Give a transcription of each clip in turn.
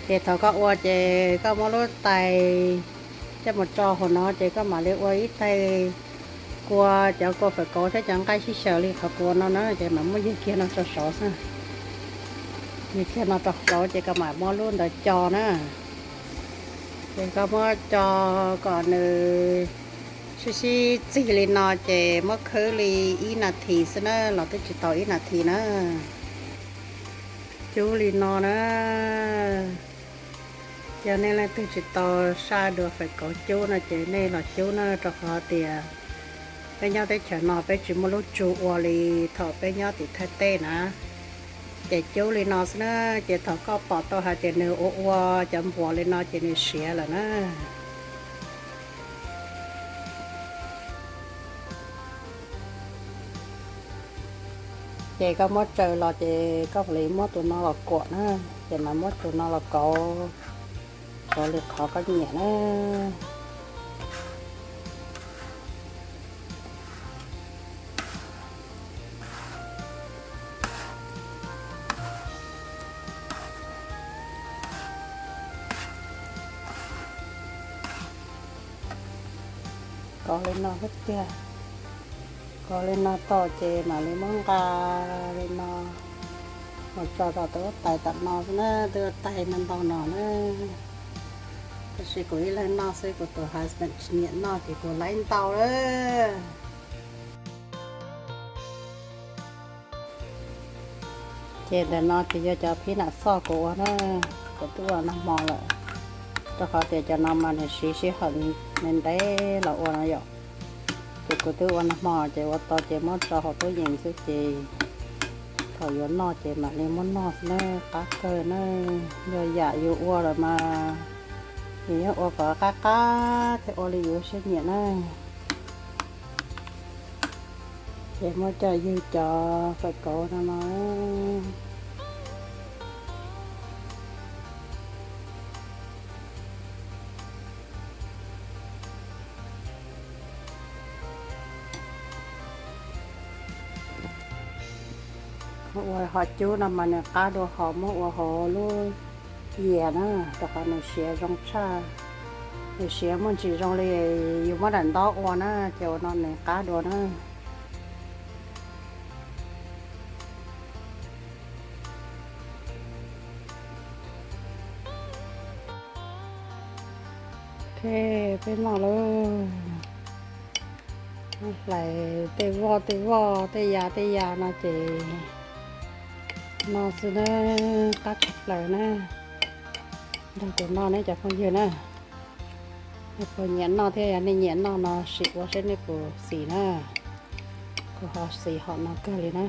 Ces thaum koj ua ces koj muab lub tais coj mus tso hauv no ces koj mam li ua ib tais kua, cov kua fawm kauv thiab cov nqaij sib xyaw li qhov kuv ua no na, ces mam muab yig kiag no rau saud xwb. Yig kiag no rau saud ces koj mam muab lub ntawd co na. Ces koj muab co kom nws sib sib txig li no ces muab khwb li ib nas this xwb na, los twb tsis tau ib nas this na. Cub li no na. Yog nej leej twg tsis tau saj dua fawm kauv cub no ces nej los cub na, rau qhov tias peb nyob teb chaws no peb tsis muaj lub tsu ua li thaum peb nyob tim Thaib teb na. Ces cub li no xwb na, ces thaum koj pom tau hais tias nws ua ua cov npuas li no ces nws siav lawm na. Ces koj muab tsaws los ces koj mam li muab tus no los kuam na, ces mam muab tus no los kauv, kauv li qhov koj nyiam na. Kauv li no xwb tiag. Kauv li no tau ces mam li muab nqa li no mus tso rau tus tais tom no xwb na, twb ua tais no ntau no na. Tab sis kuv ib leeg noj xwb, kuv tus husband tsis nyiam noj ces kuv laib ntau lawm. Ces ntawm no ces yog cov phib nam xoj kuv ua na, kuv twb ua nag hmo lawm, rau qhov tias cov no mas nws siv sij hawm ntev ntev los ua no yom. Ces kuv twb ua nag hmo ces ua tau ces muab tso hauv tub yees xwb ces thaum yuav noj ces mam li muab noj xwb na, qab kawg na. Yog yam yus ua lawm mas yus yeej ua kom qab qab thiaj ua li yus siab nyiam na. Ces muab coj ywg cov fawm kauv no no. Ua hov cub no mas nws qab dua hov muab ua hauv lub yias na, rau qhov nws siav zoo tshaj. Nws siav muaj ntsis zoo li yus muab daim ntaub ua na, ces ua no nws qab dua na. Ok, peb noj lawm. Hlais tej voj tej voj tej yas tej yas no ces noj xwb na, qab tshaj plaws na. Nrog kuv noj ne cov phooj ywg na. Nej puas nyiam noj thiab, yog nej nyiam noj no sim ua seb nej puas xis na. Kuv ho xis hom no kawg li na.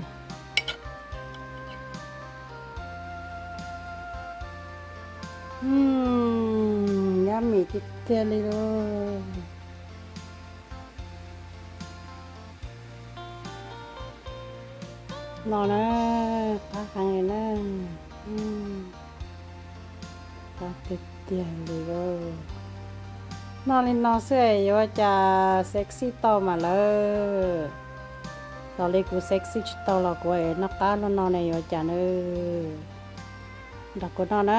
Yummy tiag tiag li lauj. No na, qab heev li na. Qab tiag tiag li lauj. Noj li no xwb yuav ua cas sexy tau mas lawm. Los li kuv sexy tsis tau los kuv noj qab no no ne yuav ua cas na. Nrog kuv noj na.